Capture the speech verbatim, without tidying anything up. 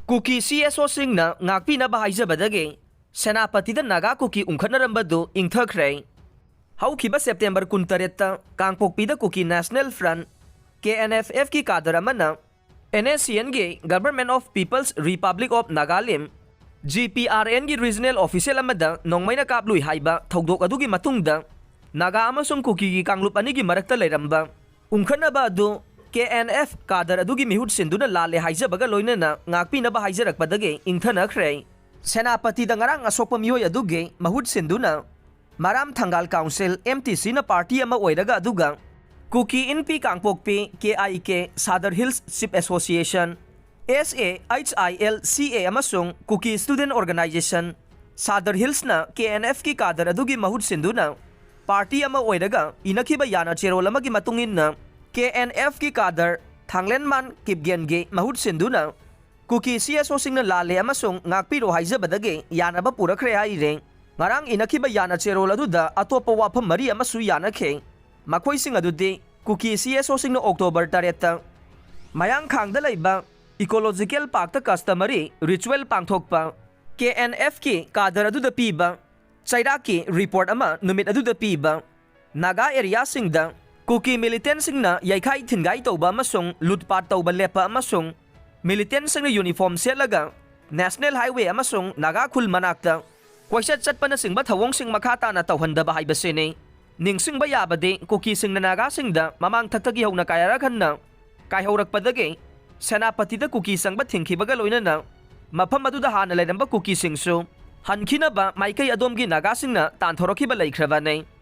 ꯀꯨꯀꯤ C S ꯑꯣꯁꯤꯡꯅ ꯉꯥꯛꯄꯤꯅꯕ ꯍꯥꯏꯖꯕꯗꯒꯤ ꯁꯦꯅꯥꯄꯇꯤꯗ Naga ꯀꯨꯀꯤ ꯎꯪꯈꯠꯅꯔꯝꯕꯗꯨ ꯏꯪꯊꯈ꯭ꯔꯦ꯫ ꯍꯧꯈꯤꯕ September ꯀꯨꯟꯇꯔꯦꯠꯇ ꯀꯥꯡꯄꯣꯛꯄꯤꯗ Kuki national front, K N F ꯑꯦꯐꯀꯤ ꯀꯥꯗꯔ ꯑꯃꯅ ꯑꯦꯟ ꯑꯦꯁ ꯁꯤ ꯑꯦꯟꯒꯤ, Government of People's Republic of Nagalim, G P R ꯑꯦꯟꯒꯤ ꯔꯤꯖꯅꯦꯜ ꯑꯣꯐꯤꯁꯤꯌꯦꯜ ꯑꯃꯗ ꯅꯣꯡꯃꯩꯅ ꯀꯥꯞꯂꯨꯏ ꯍꯥꯏꯕ ꯊꯧꯗꯣꯛ ꯑꯗꯨꯒꯤ ꯃꯇꯨꯡꯗ ꯅꯥꯒꯥ ꯑꯃꯁꯨꯡ ꯀꯨꯀꯤꯒꯤ ꯀꯥꯡꯂꯨꯞ ꯑꯅꯤꯒꯤ ꯃꯔꯛꯇ ꯂꯩꯔꯝꯕ ꯎꯪꯈꯠꯅꯕ ꯑꯗꯨ ꯀꯦ ꯑꯦꯟ ꯑꯦꯐ ꯀꯥꯗꯔ ꯑꯗꯨꯒꯤ ꯃꯤꯍꯨꯠ ꯁꯤꯟꯗꯨꯅ ꯂꯥꯜꯂꯦ ꯍꯥꯏꯖꯕꯒ ꯂꯣꯏꯅꯅ ꯉꯥꯛꯄꯤꯅꯕ ꯍꯥꯏꯖꯔꯛꯄꯗꯒꯤ ꯏꯪꯊꯅꯈ꯭ꯔꯦ꯫ ꯁꯦꯅꯥꯄꯇꯤꯗ ꯉꯔꯥꯡ ꯑꯁꯣꯛꯄ ꯃꯤꯑꯣꯏ ꯑꯗꯨꯒꯤ ꯃꯍꯨꯠ ꯁꯤꯟꯗꯨꯅ ꯃꯔꯥꯝ ꯊꯪꯒꯥꯜ ꯀꯥꯎꯟꯁꯤꯜ, ꯑꯦꯝ ꯇꯤ ꯁꯤꯅ ꯄꯥꯔꯇꯤ ꯑꯃ ꯑꯣꯏꯔꯒ ꯑꯗꯨꯒ ꯀꯨꯀꯤ ꯏꯟꯄꯤ ꯀꯥꯡꯄꯣꯛꯄꯤ, ꯀꯦ ꯑꯥꯏ ꯀꯦ, ꯁꯥꯗꯔ ꯍꯤꯜꯁ ꯆꯤꯞ ꯑꯦꯁꯣꯁꯤꯌꯦꯁꯟ, ꯑꯦꯁ ꯑꯦ ꯑꯩꯆ ꯑꯥꯏ ꯑꯦꯜ ꯁꯤ ꯑꯦ ꯑꯃꯁꯨꯡ ꯀꯨꯀꯤ ꯁ꯭ꯇꯨꯗꯦꯟꯠ ꯑꯣꯔꯒꯅꯥꯏꯖꯦꯁꯟ, ꯁꯥꯗꯔ ꯍꯤꯜꯁꯅ ꯀꯦ ꯑꯦꯟ ꯑꯦꯐꯀꯤ ꯀꯥꯗꯔ ꯑꯗꯨꯒꯤ ꯃꯍꯨꯠ ꯁꯤꯟꯗꯨꯅ ꯄꯥꯔꯇꯤ ꯑꯃ ꯑꯣꯏꯔꯒ ꯏꯅꯈꯤꯕ ꯌꯥꯅ ꯆꯦꯔꯣꯜ ꯑꯃꯒꯤ ꯃꯇꯨꯡ ꯏꯟꯅ ꯀꯦ ꯑꯦꯟ ꯑꯦꯐꯀꯤ ꯀꯥꯗꯔ ꯊꯥꯡꯂꯦꯟꯃꯥꯟ ꯀꯤꯞꯒꯦꯟꯒꯤ ꯃꯍꯨꯠ ꯁꯤꯟꯗꯨꯅ ꯀꯨꯀꯤ ꯁꯤ ꯑꯦꯁ ꯑꯣꯁꯤꯡꯅ ꯂꯥꯜꯂꯦ ꯑꯃꯁꯨꯡ ꯉꯥꯛꯄꯤꯔꯣ ꯍꯥꯏꯖꯕꯗꯒꯤ ꯌꯥꯅꯕ ꯄꯨꯔꯛꯈ꯭ꯔꯦ ꯍꯥꯏꯔꯦ꯫ ꯉꯔꯥꯡ ꯏꯅꯈꯤꯕ ꯌꯥꯅ ꯆꯦꯔꯣꯜ ꯑꯗꯨꯗ ꯑꯇꯣꯞꯄ ꯋꯥꯐꯝ ꯃꯔꯤ ꯑꯃꯁꯨ ꯌꯥꯅꯈꯤ꯫ ꯃꯈꯣꯏꯁꯤꯡ ꯑꯗꯨꯗꯤ ꯀꯨꯀꯤ ꯁꯤ ꯑꯦꯁ ꯑꯣꯁꯤꯡꯅ ꯑꯣꯛꯇꯣꯕꯔ ꯇꯔꯦꯠꯇ ꯃꯌꯥꯡꯈꯥꯡꯗ ꯂꯩꯕ ꯏꯀꯣꯂꯣꯖꯤꯀꯦꯜ ꯄꯥꯔꯛꯇ ꯀꯁꯇꯃꯔꯤ ꯔꯤꯆꯨꯋꯦꯜ ꯄꯥꯡꯊꯣꯛꯄ, ꯀꯦ ꯑꯦꯟ ꯑꯦꯐꯀꯤ ꯀꯥꯗꯔ ꯑꯗꯨꯗ ꯄꯤꯕ ꯆꯩꯔꯥꯛꯀꯤ ꯔꯤꯄꯣꯔꯠ ꯑꯃ ꯅꯨꯃꯤꯠ ꯑꯗꯨꯗ ꯄꯤꯕ, ꯅꯥꯒꯥ ꯑꯦꯔꯤꯌꯥꯁꯤꯡꯗ ꯀꯨꯀꯤ ꯃꯤꯂꯤꯇꯦꯟꯁꯤꯡꯅ ꯌꯩꯈꯥꯏ ꯊꯤꯟꯒꯥꯏ ꯇꯧꯕ ꯑꯃꯁꯨꯡ ꯂꯨꯠꯄꯥꯠ ꯇꯧꯕ ꯂꯦꯞꯄ ꯑꯃꯁꯨꯡ ꯃꯤꯂꯤꯇꯦꯟꯁꯤꯡꯅ ꯌꯨꯅꯤꯐꯣꯔꯝ ꯁꯦꯠꯂꯒ ꯅꯦꯁꯅꯦꯜ ꯍꯥꯏꯋꯦ ꯑꯃꯁꯨꯡ ꯅꯥꯒꯥ ꯈꯨꯜ ꯃꯅꯥꯛꯇ ꯀꯣꯏꯆꯠ ꯆꯠꯄꯅꯆꯤꯡꯕ ꯊꯧꯑꯣꯡꯁꯤꯡ ꯃꯈꯥ ꯇꯥꯅ ꯇꯧꯍꯟꯗꯕ ꯍꯥꯏꯕꯁꯤꯅꯤ꯫ ꯅꯤꯡꯁꯤꯡꯕ ꯌꯥꯕꯗꯤ, ꯀꯨꯀꯤꯁꯤꯡꯅ ꯅꯥꯒꯥꯁꯤꯡꯗ ꯃꯃꯥꯡ ꯊꯛꯇꯒꯤ ꯍꯧꯅ ꯀꯌꯥꯔꯛ ꯍꯟꯅ ꯀꯥꯏꯍꯧꯔꯛꯄꯗꯒꯤ ꯁꯦꯅꯥꯄꯇꯤꯗ ꯀꯨꯀꯤ ꯆꯪꯕ ꯊꯤꯡꯈꯤꯕꯒ ꯂꯣꯏꯅꯅ ꯃꯐꯝ ꯑꯗꯨꯗ ꯍꯥꯟꯅ ꯂꯩꯔꯝꯕ ꯀꯨꯀꯤꯁꯤꯡꯁꯨ ꯍꯟꯈꯤꯅꯕ ꯃꯥꯏꯀꯩ ꯑꯗꯣꯝꯒꯤ ꯅꯥꯒꯥꯁꯤꯡꯅ ꯇꯥꯟꯊꯣꯔꯛꯈꯤꯕ ꯂꯩꯈ꯭ꯔꯕꯅꯤ꯫